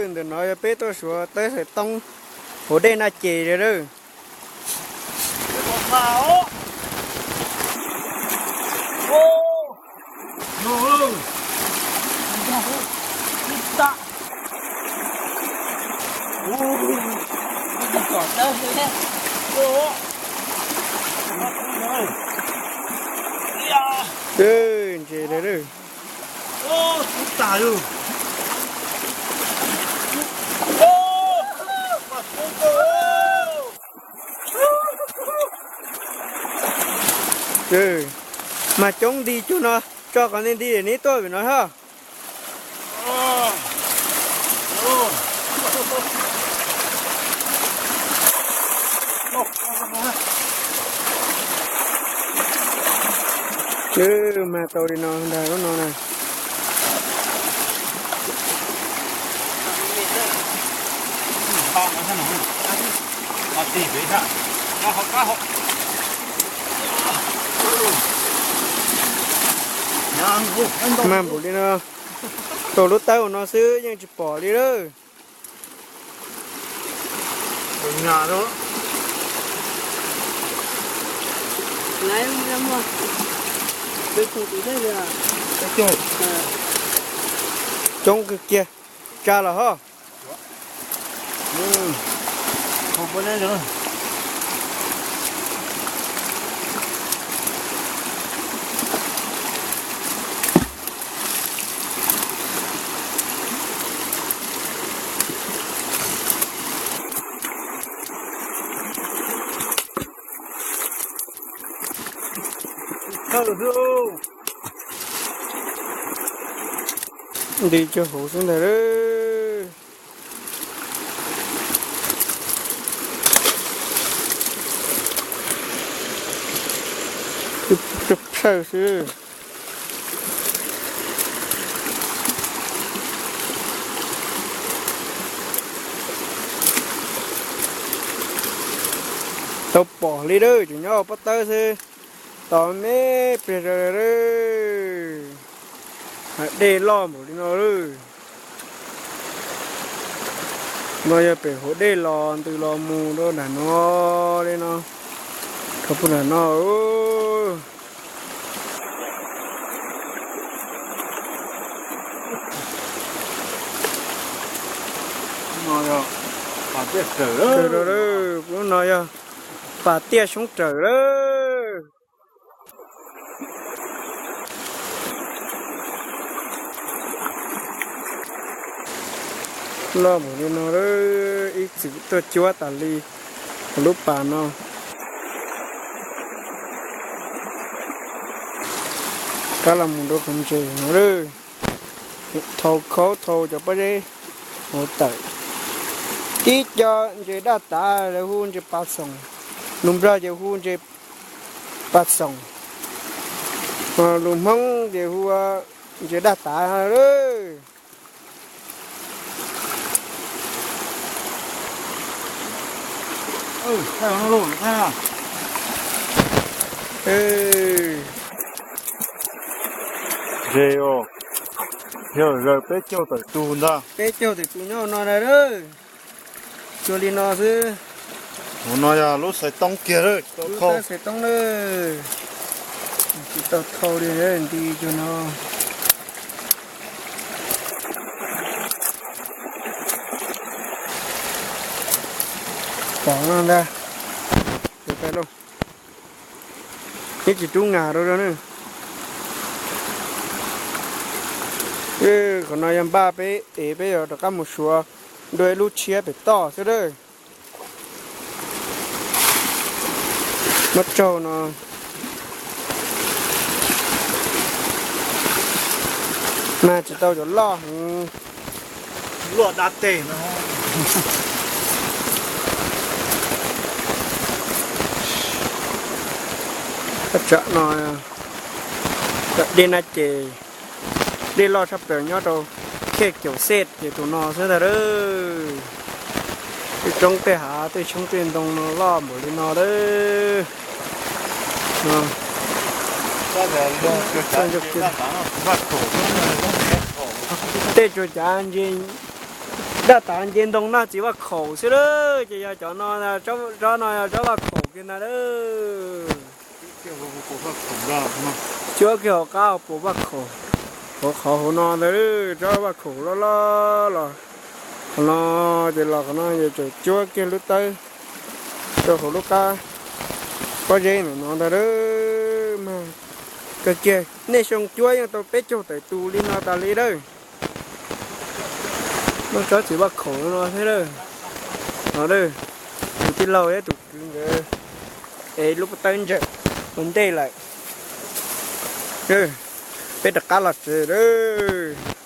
Ntawm no yog peb tuaj suav tawb xaiv toob hauv dej Naj Ces lawm. Ntses lawm. Mas coob nti cuag no, tso qhov nti nti neb tuaj pem no hos. Mas tau li no ntag lub no na. Mag npaum li no, tau lub tawb no xwb yeej tsis pom li lawm. Coob kawg kiag, tsa los hos. Nti cuag hauv xwb ntag. Pawg xwb. Tau pom li lawm, tseem nyob pob tawb xwb. Tos me pliag zog lawm. Dej loj npaum li no lawm. No yog pem hauv dej los ntws los mus rau nram no li no. Rau puag nram no. Lub no yog pas tiaj soob rawm lawm. Loj npaum li no lawm, ib txwm tuaj cuab tas li lub pas no. Rov los mus rau qhov ntses no lawm. Thau khaub thau cov pob zeb hauv tawm. Tib co ntses daj tav lawv hu ntses pas xoom, lus Nplog ces hu ntses pas xoom, lus Hmoob ces hu ntses daj tav lawm. Ntses os, yog zaws peb caug tawm tus ntag. Peb caug tawm tus nyob no ntag. Cuag li no xwb. Tus no yog lub xaiv toob kiag lawm, lub xaiv toob lawm. Tsis tau thau li, nti cuag no. Pom no ntag. Neb tsis rub ngas rau na. Qhov no yog npaj peb es peb yuav rov qab mus suav dua ib lub tshiab pem toj xwb lawm. Muab tsaug no. Mag tsis tau cov loj heev. Luaj dab teg no. Tsam no, dej Naj Ces, dej loj tshaj plaws nyob rau Khej Caum Xej ces tus no xwb ntag lawm. Tej roob tej hav tej tshoob tej ntoo no loj npaum li no lawm. Ntses, ntses, ntses. Tej tsuas cav nce, daj tav nce ntoo noj txiv vaj khaum xwb lawm. Ces yog cov no, tsob no yog tsob vaj khaum kiag ntag lawm. Cuab kiag hauv qab hauv paus vaj khaum, hauv qhov hauv no ntag, tsob vaj khaum loj loj los. Qhov no ces los qhov no ces tseem cuab kiag lub tawb rau hauv lub qab pob zeb ntawm no ntag lawm. Mag kawg kiag, nej xyoo cuab yeej tau peb caug tawm tus li no tas li lawm. Muaj tsob txiv vaj khaum no thiab lawm. No, tus tij laug thiab tus kwv nkawd ev lub pob tawb ntsaws ua ntej lawm. Peb rov qab los tsev lawm.